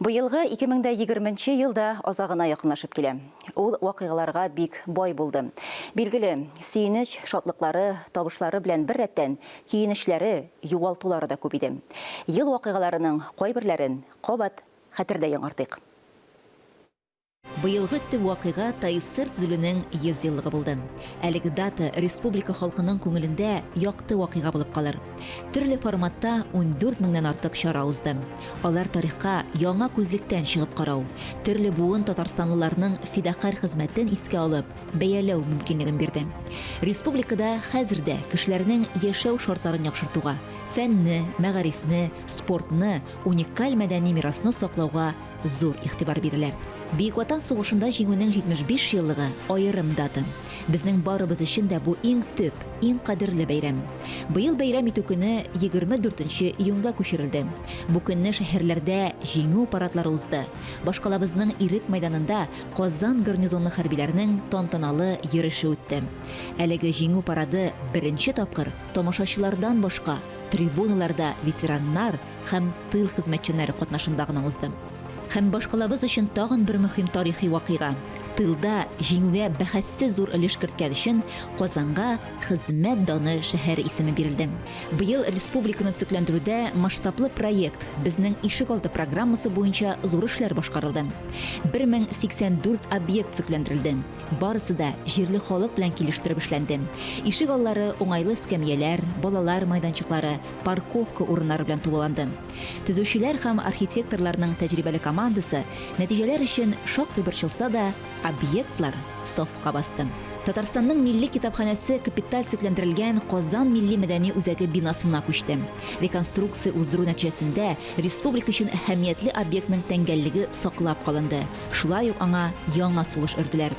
Быелгы 2020 нче ел да азагына якынлашып килә. Ул вакыйгаларга бик бай булды. Билгеле, сөенеч, шатлыклары, табышлары белән беррәттән, көенечләре, югалтулары да күп иде. Ел вакыйгаларының кайберләрен кабат хәтердә яңартыйк. Быелгы төп вакыйга ТАССР төзелүнең 100 еллыгы булды. Әлеге дата республика халкының күңелендә якты вакыйга булып калыр. Төрле форматта 14 меңнән артык чара узды. Алар тарихка яңа күзлектән чыгып карау, төрле буын татарстанлыларның фидакарь хезмәтен искә алып, бәяләү мөмкинлеген бирде. Республикада хәзер дә кешеләрнең яшәү шартларын яхшыртуга, фәнне, мәгарифне, спортны, уникаль мәдәни мирасны саклауга зур игътибар бирелә. Бөек Ватан сугышында Җиңүнең 75 еллыгы, аерым дата. Безнең барыбыз өчен дә бу иң төп, иң кадерле бәйрәм. Быел бәйрәм итү көне 24 нче июньгә күчерелде. Бу көнне шәһәрләрдә Җиңү парадлары узды. Башкалабызның Ирек мәйданында Казан гарнизоны хәрбиләренең тантаналы йөреше үтте. Әлеге Җиңү парады беренче тапкыр тамашачылардан башка трибуналарда ветераннар, һәм тыл хезмәтчәннәре катнашында гына узды. Һәм башкалабыз өчен тагын бер мөһим тарихи вакыйга, тылда Җиңүгә бәхәссез зур өлеш керткән өчен Казанга Хезмәт даны шәһәре исеме бирелде. Быел республиканы төзекләндерүдә масштаблы проект, Безнең ишек алды программасы буенча зур эшләр башкарылды. 1084 объект төзекләндерелде. Барысы да җирле халык белән килештереп эшләнде. Ишек аллары уңайлы эскәмияләр, балалар майданчыклары, парковка урыннары белән тулыланды. Төзүчеләр һәм архитекторларның тәҗрибәле командасы нәтиҗәләр өчен шактый борчылса да, объектлар сафка басты. Татарстанның Милли китапханәсе капиталь төзекләндерелгән Казан милли-мәдәни үзәге бинасына күчте. Реконструкция уздыру нәтиҗәсендә республика өчен әһәмиятле объектның тәңгәллеге саклап калынды. Шулай ук аңа яңа сулыш өрделәр.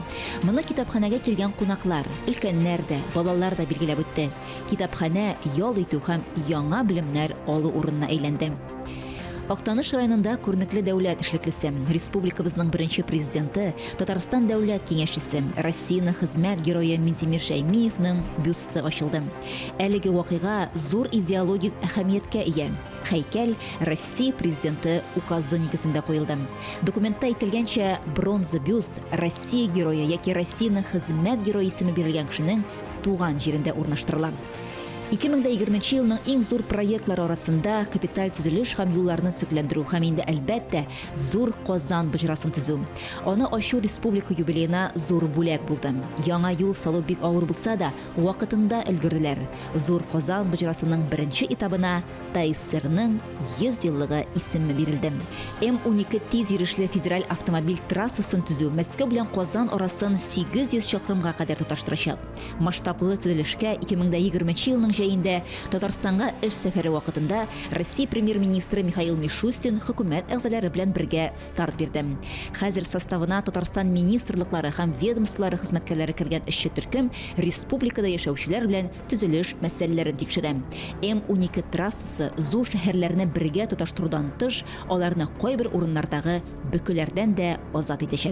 Моны китапханәгә килгән кунаклар, өлкәннәр дә, балалар да билгеләп үтте. Китапханә ял итү һәм яңа белемнәр алу урынына әйләнде. Актаныш районында күренекле дәүләт эшлеклесе, республикабызның беренче президенты, Татарстан дәүләт киңәшчесе, Россиянең хезмәт герое Минтимер Шәймиевның бюсты ачылды. Әлеге вакыйга зур идеологик әһәмияткә ия. Һәйкәл Россия Президенты указы нигезендә куелды. Документта әйтелгәнчә, бронза бюст Россия Герое яки Россиянең хезмәт герое исеме бирелгән кешенең туган җирендә урнаштырыла. 2020 елның иң зур проектлары арасында капиталь төзелеш һәм юлларны төзекләндерү һәм инде, әлбәттә, зур Казан боҗрасын төзү. Аны ачу республика юбилеена зур бүләк булды. Яңа юл салу бик авыр булса да, вакытында өлгерделәр. Зур Казан боҗрасының беренче этабына ТАССРның 100 еллыгы исеме бирелде. М-12 тиз йөрешле федераль автомобиль трассасын төзү Мәскәү белән Казан арасын 800 чакрымга кадәр тоташтырачак. Масштаблы төзелешкә 2020 елның җәендә Татарстанга эш сәфәре вакытында Россия Премьер-министры Михаил Мишустин хөкүмәт әгъзалары белән бергә старт бирде. Хәзер составына Татарстан министрлыклары һәм ведомстволары хезмәткәрләре кергән эшче төркем республикада яшәүчеләр белән төзелеш мәсьәләләрен тикшерә. М-12 трассасы зур шәһәрләрне бергә тоташтырудан тыш, аларны кайбер урыннардагы бөкеләрдән дә азат итәчәк.